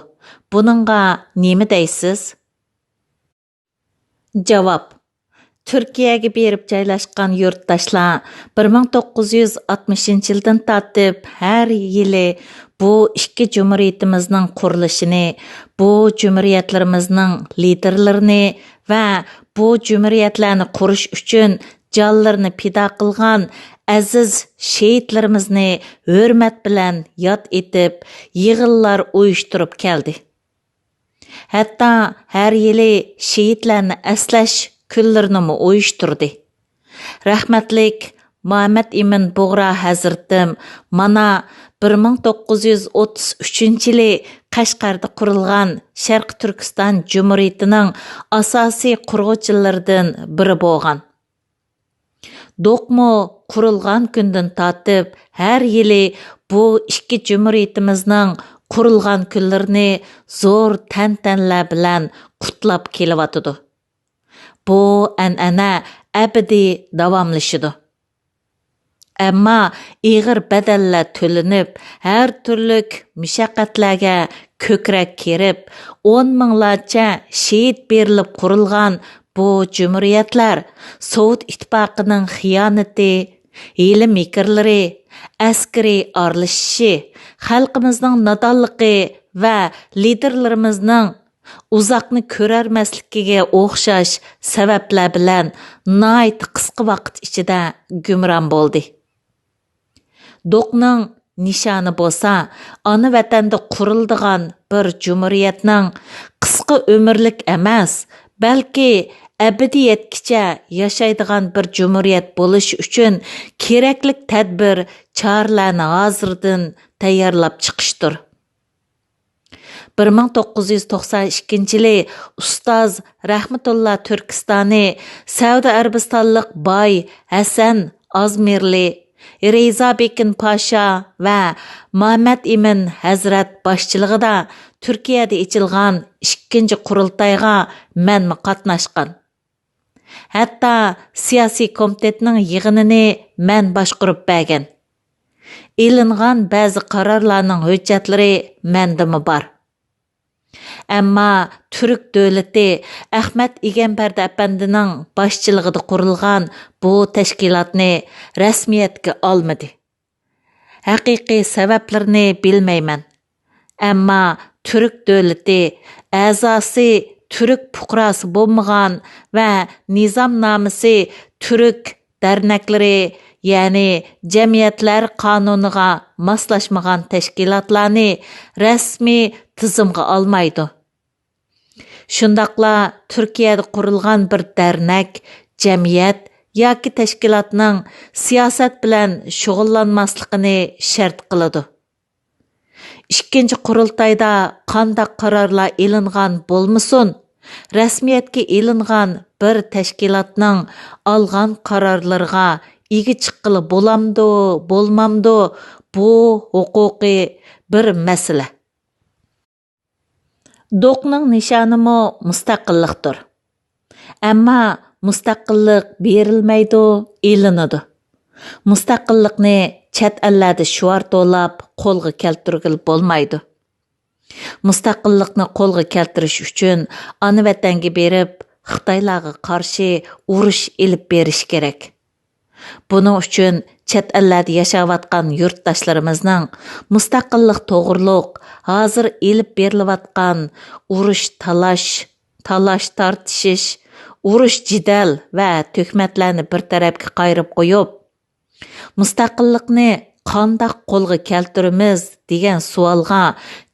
بۇنىڭغا نېمە دەيسىز؟ جاۋاب: تۈركىيەگە بېرىپ جايلاشقان يۇرتداشلار بىر مىڭ توققۇز يۈز ئاتمىشىنچى يىلدىن تارتىپ ھەر يىلى بۇ ئىككى جۇمھۇرىيىتىمىزنىڭ قۇرۇلۇشىنى، بۇ جۇمھۇرىيەتلىرىمىزنىڭ لىدېرلىرىنى ۋە بۇ جۇمھۇرىيەتلەرنى قۇرۇش ئۈچۈن جانلىرىنى پىدا قىلغان ئەزىز شېھىتلىرىمىزنى ھۆرمەت بىلەن ياد ئېتىپ، يىغىنلار ئۇيۇشتۇرۇپ كەلدى. ھەتتا ھەر يىلى شېھىتلەرنى ئەسلەش كۈنلىرىنىمۇ ئۇيۇشتۇردى. رەھمەتلىك مۇھەممەد ئىمىن بۇغرا ھەزرىتىم مانا بىر مىڭ توققۇز يۈز ئوتتۇز ئۈچىنچى يىلى قەشقەردە قۇرۇلغان شەرقىي تۈركىستان جۇمھۇرىيىتىنىڭ ئاساسىي قۇرغۇچىلىرىدىن بىرى بولغان. دوقمۇ قۇرۇلغان كۈندىن تارتىپ ھەر يىلى بۇ ئىككى جۇمھۇرىيىتىمىزنىڭ قۇرۇلغان كۈنلىرىنى زور تەنتەنىلەر بىلەن قۇتلاپ كېلىۋاتىدۇ. بۇ ئەنئەنە ئەبەدىي داۋاملىشىدۇ. ئەمما ئېغىر بەدەللەر تۆلىنىپ، ھەر تۈرلۈك مۇشەققەتلەرگە كۆكرەك كېرىپ، ئون مىڭلارچە شېھىت بېرىلىپ قۇرۇلغان بۇ جۇمھۇرىيەتلەر سوۋېت ئىتتىپاقىنىڭ خىيانىتى، ھىيلە-مىكىرلىرى، ئەسكىرىي ئارىلىشىشى، خەلقىمىزنىڭ نادانلىقى ۋە لىدېرلىرىمىزنىڭ ئۇزاقنى كۆرەرمەسلىكىگە ئوخشاش سەۋەبلەر بىلەن ناھايىتى قىسقا ۋاقىت ئىچىدە گۇمران بولدى. دوقنىڭ نىشانى بولسا، ئانا ۋەتەندە قۇرۇلىدىغان بىر جۇمھۇرىيەتنىڭ قىسقا ئۆمۈرلۈك ئەمەس، بەلكى ئەبەدىيەتكىچە ياشايدىغان بىر جۇمھۇرىيەت بولۇشى ئۈچۈن كېرەكلىك تەدبىر، چارىلەرنى ھازىردىن تەييارلاپ چىقىشتۇر. بىر مىڭ توققۇز يۈز توقسان ئىككىنچى يىلى ئۇستاز رەھمەتۇللا تۈركىستانى سەئۇدى ئەرەبىستانلىق باي ھەسەن ئازمىرلى، رىزا بېكىن پاشا ۋە مۇھەممەد ئىمىن ھەزرەت باشچىلىقىدا تۈركىيەدە ئېچىلغان ئىككىنچى قۇرۇلتايغا مەنمۇ قاتناشقان. ھەتتا سىياسىي كومىتېتنىڭ يىغىنىنى مەن باشقۇرۇپ بەرگەن. ئېلىنغان بەزى قارارلارنىڭ ھۆججەتلىرى مەندىمۇ بار. ئەمما تۈرك دۆلىتى ئەخمەت ئىگەمبەردى ئەپەندىنىڭ باشچىلىقىدا قۇرۇلغان بۇ تەشكىلاتنى رەسمىيەتكە ئالمىدى. ھەقىقىي سەۋەبلىرىنى بىلمەيمەن. ئەمما تۈرك دۆلىتى ئەزاسى تۈرك پۇقراسى بولمىغان ۋە نىزامنامىسى تۈرك دەرنەكلىرى، يەنى جەمئىيەتلەر قانۇنىغا ماسلاشمىغان تەشكىلاتلارنى رەسمىي تىزىمغا ئالمايدۇ. شۇنداقلا تۈركىيەدە قۇرۇلغان بىر دەرنەك، جەمئىيەت ياكى تەشكىلاتنىڭ سىياسەت بىلەن شۇغۇللانماسلىقىنى شەرت قىلىدۇ. ئىككىنچى قۇرۇلتايدا قانداق قارارلار ئېلىنغان بولمىسۇن، رەسمىيەتكە ئېلىنغان بىر تەشكىلاتنىڭ ئالغان قارارلىرىغا ئىگە چىققىلى بولامدۇ، بولمامدۇ، بۇ ھوقۇقىي بىر مەسىلە. دوقنىڭ نىشانىمۇ مۇستەقىللىقتۇر. ئەمما مۇستەقىللىق بېرىلمەيدۇ، ئېلىنىدۇ. مۇستەقىللىقنى چەت ئەللەردە شوئار توۋلاپ قولغا كەلتۈرگىلى بولمايدۇ. مۇستەقىللىقنى قولغا كەلتۈرۈش ئۈچۈن ئانا ۋەتەنگە بېرىپ، خىتايلارغا قارشى ئۇرۇش ئېلىپ بېرىش كېرەك. بۇنىڭ ئۈچۈن چەت ئەللەردە ياشاۋاتقان يۇرتداشلىرىمىزنىڭ مۇستەقىللىق توغرۇلۇق ھازىر ئېلىپ بېرىلىۋاتقان ئۇرۇش، تالاش، تالاش، تارتىشىش، ئۇرۇش، جېدەل ۋە تۆھمەتلەرنى بىر تەرەپكە قايرىپ قويۇپ، مۇستەقىللىقنى قانداق قولغا كەلتۈرىمىز دېگەن سوئالغا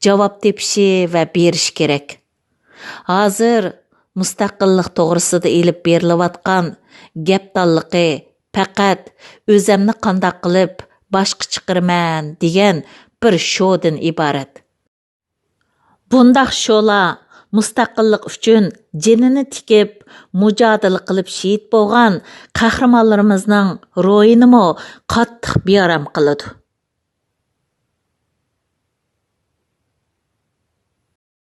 جاۋاب تېپىشى ۋە بېرىشى كېرەك. ھازىر مۇستەقىللىق توغرىسىدا ئېلىپ بېرىلىۋاتقان گەپدانلىقى پەقەت «ئۆزەمنى قانداق قىلىپ باشقا چىقىرىمەن» دېگەن بىر شودىن ئىبارەت. بۇنداق شولار مۇستەقىللىق ئۈچۈن جېنىنى تىكىپ، مۇجادىلە قىلىپ شېھىت بولغان قەھرىمانلىرىمىزنىڭ روھىنىمۇ قاتتىق بىئارام قىلىدۇ.